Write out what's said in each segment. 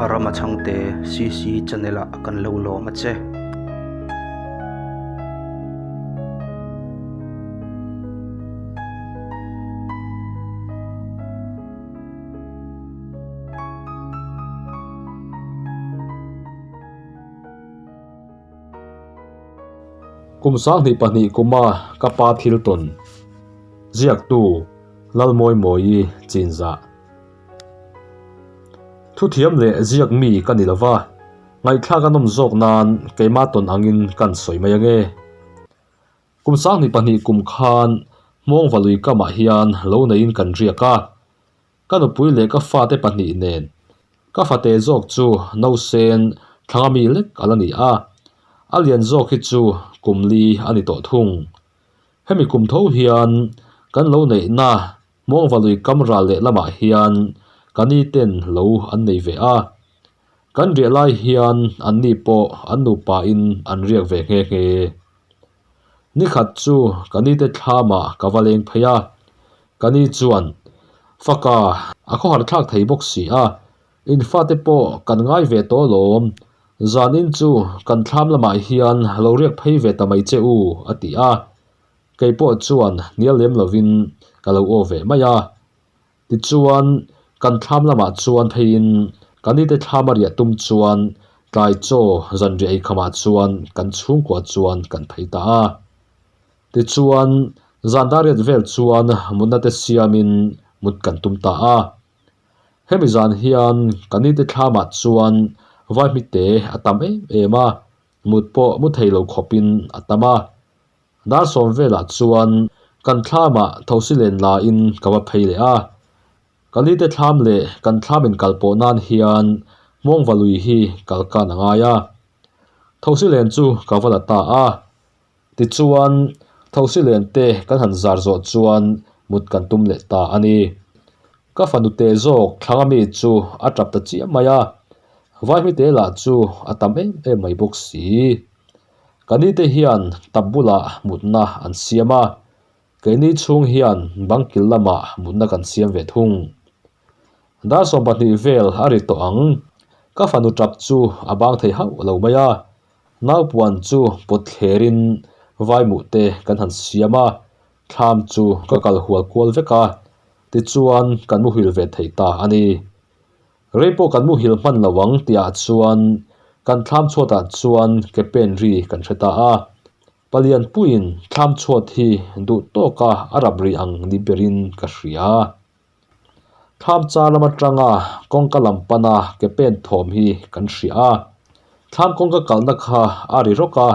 Rama Chhangte CC channel ah kan lo lawm a che. Kum 22 kuma ka pa thil tawn ziaktu Lalmawimawi Chinzah. Thuthiam leh ziak mi ka ni lova, ngaihthlak a nawm zawk nan keimah tawn angin kan sawi mai ange. Kum 22 kum khan Hmawngva lui kamah hian lo neiin kan riak a, ka nupui leh ka fate pahnih nen ka fate zawk chu nausen thlanga mi lek a la ni a, a lian zawk hi chu kum li a ni tawh thung. Hemi kum tho hian kan lo neihna Hmawngva lui kam ral leh lamah hian ka ni ten lo an nei ve a, kan riah lai hian an ni pawh an nupa in an riak ve nghe nghe. Nikhat chu ka ni te thlamah ka va leng phei a, ka ni chuan Faka a khawhar thlak thei bawk si a, in fate pawh kan ngai ve tawh alawm, zanin chu kan thlam lamah hian lo riak phei ve ta mai che u a ti a. Kei pawh chuan hnial lem lovin ka lo aw ve mai a. Tichuan, kan thlam lamah chuan pheiin ka nite thlam a riah tum chuan tlai chaw zanriah eikhamah chuan kan chhungkua chuan kan phei ta a. Tichuan, zan dariat vel chuan mutna te siamin mut kan tum ta a. Hemi zan hian ka nite thlamah chuan vaihmite a tam em em a, mut pawh mu thei lo khawpin a tam a. Dar sawm velah chuan kan thlamah thosi len laiin ka va phei leh a. Ka lite thlam leh kan thlam inkal pawh nan hian Hmawngva lui hi kal kan a ngai a. Thosi len chu ka va la ta a. Tichuan thosi len te kan han zar zawh chuan mut kan tum leh ta a ni. Ka fanu te zawk thlanga mi chu a tap ta chiah mai a. Vaihmite lah chu a tam em em mai bawk si. Ka nite hian tap bulah mutna an siam a, keini chhung hian bang kil lamah mutna kan siam ve thung. Dar 20 vel a ri tawh ang, ka fanu tap chu a bang thei hauh lo mai a, naupuan chu pawt thlerin vaimuh te kan han siam a, thlam chu ka kal hual kual vek a, tichuan kan muhil ve thei ta a ni. Rei pawh kan muhil hman lo ang tihah chuan kan thlam chhuatah chuan ke pen ri kan hre ta a. Palian puiin thlam chhuat hi duh tawka a rap ri ang ni berin ka hria. Thlam char lam atanga kawngka lam pana ke pen thawm hi kan hria a. Thlam kawngka kalhna kha a ri rawk a,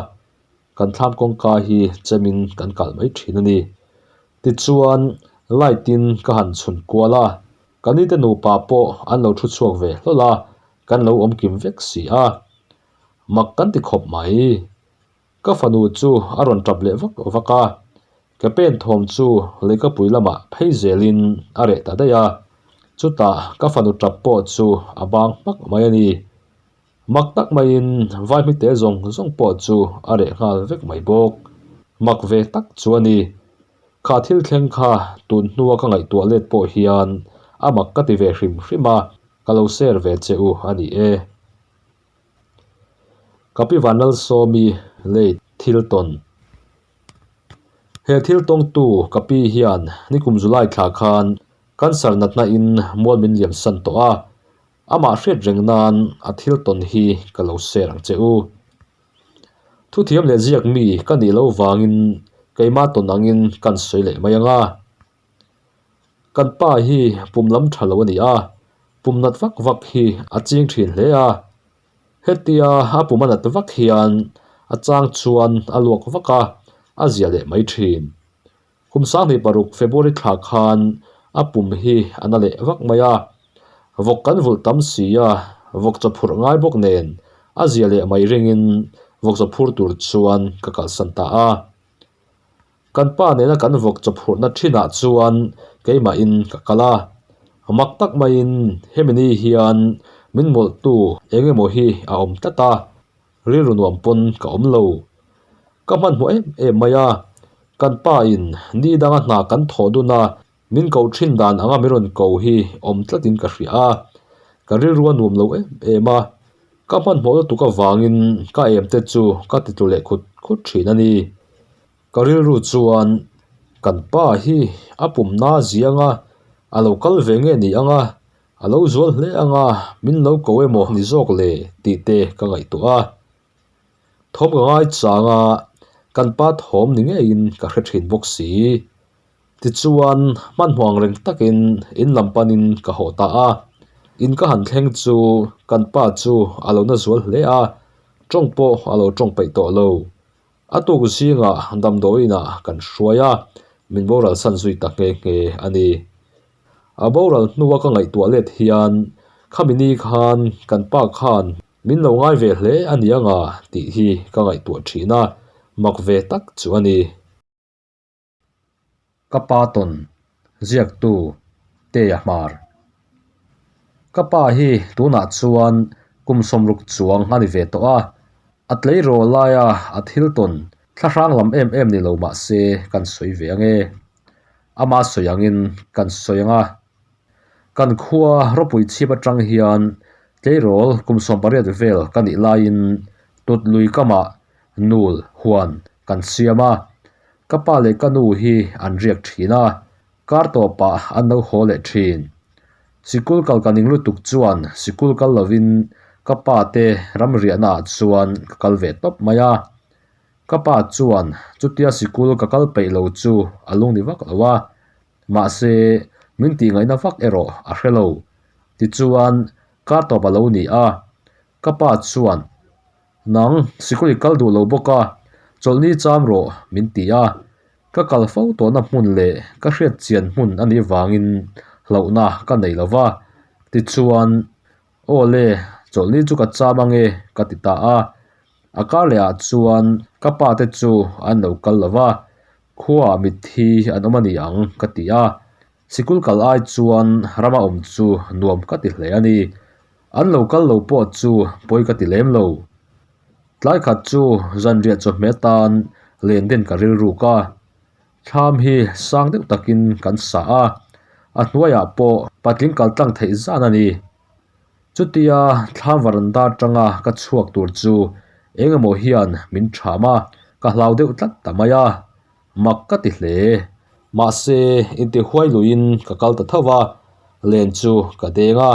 kan thlam kawngka hi chemin kan kalh mai thin a ni. Tichuan light in ka han chhun kual a. Ka nite nupa pawh an lo thu chhuak ve hlawl a, kan lo awm kim vek si a. Mak kan ti khawp mai. Ka fanu chu a rawn tap leh vak vak a, ke pen thawm chu lehkapui lamah phei zelin a reh ta daih a. Chutah ka fanu tap pawh chu a bang hmak mai a ni. Mak tak maiin vaihmite zawng zawng pawh chu a reh nghal vek mai bawk. Mak ve tak chu a ni. Kha thil thleng kha tun hnua ka ngaihtuah let pawh hian a mak ka ti ve hrim hrim a, ka lo share ve che u a ni e. Ka pi Vanlalsawmi late thil tawn. He thil tawngtu ka pi hian nikum July thla khan cancer natna in mual min liam san tawh a, amah hriat reng nan a thil tawn hi ka lo share ang che u. Thuthiam leh ziak mi ka nih loh vangin keimah tawn angin kan sawi leh mai ang a. Kan pa hi pum lam tha lo a ni a, pum nat vak vak hi a ching thin hle a. Hetia a pum a nat vak hian a chang chuan a luak vak a, a zia leh mai thin. Kum 26 February thla khan a pum hi a na leh vak mai a, vawk kan vulh tam si a, vawk chaw phurh ngai bawk nen a zia leh mai ringin vawk chaw phur tur chuan ka kalsan ta a. Kan pa nena kan vawk chaw phurhna thinah chuan keimahin ka kal a, mak tak maiin hemi ni hian min mawlhtu eng emaw hi a awm tlat a, rilru nuam pawn ka awm lo. Ka hmanhmawh em em mai a, kan pa in ni danga hna kan thawh dun a, min koh thin dan anga min rawn ko hi awm tlatin ka hria a. Ka rilru a nuam lo em em a, ka hmanhmawh lutuk avangin ka em te chu ka ti tlu leh khut khut thin a ni. Ka rilru chuan kan pa hi a pumna ziang a, a lo kal ve nge ni ang a, a lo zual hle ang a, min lo ko emaw ni zawk le tih te ka ngaihtuah a. Thawm ka ngai chang a, kan pa thawm ni ngeiin ka hre thin bawk si. Tichuan, hmanhmawh ang reng takin in lam panin ka haw ta a. In ka han thleng chu kan pa chu a lo na zual hle a, tawng pawh a lo tawng peih tawh lo. A tuk zingah damdawiinah kan hruai a, min boral san zui ta nghe nghe a ni. A boral hnua ka ngaihtuah let hian khami ni khan kan pa khan min lo ngai ve hle a ni anga tih hi ka ngaihtuah thin a, mak ve tak chu a ni. Ka pa tawn ziaktu Tea Hmar. Ka pa hi tunah chuan kum sawmruk chuang a ni ve tawh a, a tleirawl laia a thil tawn thlahrang lam em em ni lo mah se kan sawi ve ang e. Ama sawi angin kan sawi ang a. Kan khua ropui chhip atang hian tleirawl kum 18 vel ka nih laiin tut lui kamah nul huan kan siam a. Ka pa leh ka nu hi an riak thin a, kar tawpah an lo haw leh thin. Sikul kal ka ning lutuk chuan sikul kal lovin ka pa te ramriahna ah chuan ka kal ve tawp mai a. Ka pa chuan chutia sikul ka kal peih lo chu a lungni vak lo a, mahse min tih ngaihna vak erawh a hre lo. Tichuan kar tawp a lo ni a, ka pa chuan Nang sikul i kal duh lo bawk a, chawlhni cham rawh min ti a, ka kal fo tawhna hmun leh ka hriat chian hmun a nih vangin hlauhna ka nei lo va, tichuan Aw le, chawlhni chu ka cham ange ka ti ta a. A kar leh ah chuan ka pa te chu an lo kal lo va, khuaah mitthi an awm a ni ang ka ti a. Sikul kal ai chuan rama awm chu nuam ka ti hle a ni. An lo kal lo pawh chu pawi ka ti lem lo. Tlai khat chu zanriah chawhmeh atan len den ka rilruk a. Thlam hi sang deuh takin kan sa a, a hnuaiah pawh patling kal tlang theih zan a ni. Chutia thlam varanda atanga ka chhuak tur chu eng emaw hian min ṭham a, ka hlau deuh tlat ta mai a, mak ka ti hle. Mahse, intihuai luiin ka kal ta tho va, len chu ka deng a,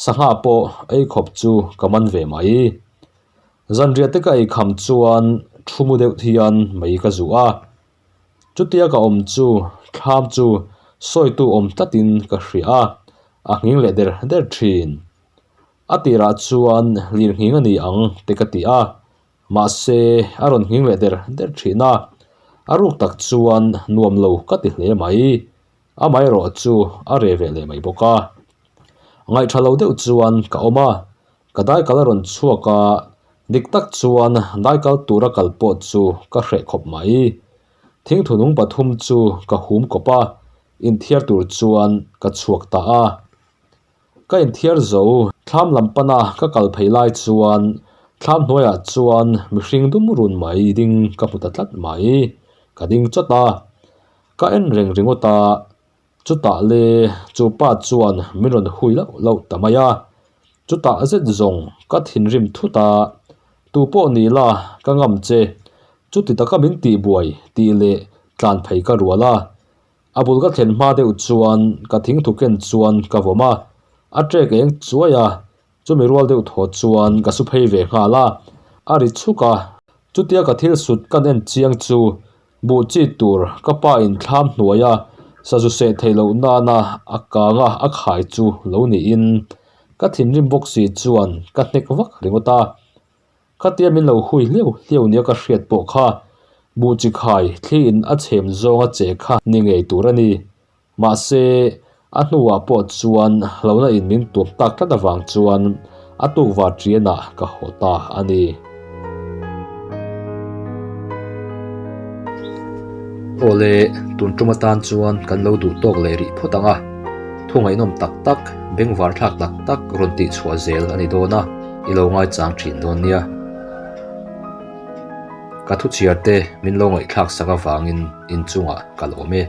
sangha pawh ei khawp chu ka man ve mai. Zanriah te ka ei kham chuan thu mu deuh hian mei ka zuh a, chutia ka awm chu thlam chu sawitu awm tlatin ka hria a, a nghing leh der der thin. A tirah chuan lir nghing a ni ang te ka ti a, mahse a rawn nghing leh der der thin a, a ruk tak chuan nuam lo ka ti hle mai. Amaherawh chu a re ve leh mai bawk a. Ngaihṭha lo deuh chuan ka awm a, ka daikal a rawn chhuak a, dik tak chuan daikal tura kal pawh chu ka hreh khawp mai. Thingthunung pathum chu ka hum kawp a, inthiar tur chuan ka chhuak ta a. Ka inthiar zo, thlam lam pana ka kal phei lai chuan thlam hnuaiah chuan mihring dum run mai ding ka hmu ta tlat mai. Ka ding chawt a, ka en reng ringawt a, chutah le chu pa chuan min rawn hui lauh lauh ta mai a. Chutah zet zawng ka thinrim thut a, tu pawh ni la ka ngam che, chuti taka min tihbuai tih leh tlan phei ka rual a. A bul ka thlen hma deuh chuan ka thingthu ken chuan ka vawm a, a trek eng chuai a, chumi rual deuh thaw chuan ka su phei ve nghal a, a ri chhuk a. Chutia ka thil sut kan en chiang chu buh chi tur ka pa in thlam hnuai a, sazu seh theih loh nana a kang a a khai chu lo niin ka thinrim bawk si chuan ka hnek vak ringawt a. Khatia min lo hui hliau hliau nia ka hriat pawh kha buh chi khai thli in a chhem zawnga che kha ni ngei tur a ni. Mahse, a hnuah pawh chuan hlauhna in min tuam tak tlat avang chuan a tukvar ṭianah ka haw ta a ni. Awle, tun tum atan chuan kan lo duh tawk leh rih phawt ang a, thu ngaihnawm tak tak, bengvar thlak tak tak rawn tih chhuah zel a ni dawn a. I lo ngaichang thin dawn nia. Ka thu chhiar te min lo ngaihthlak sak avangin inchungah ka lawm e.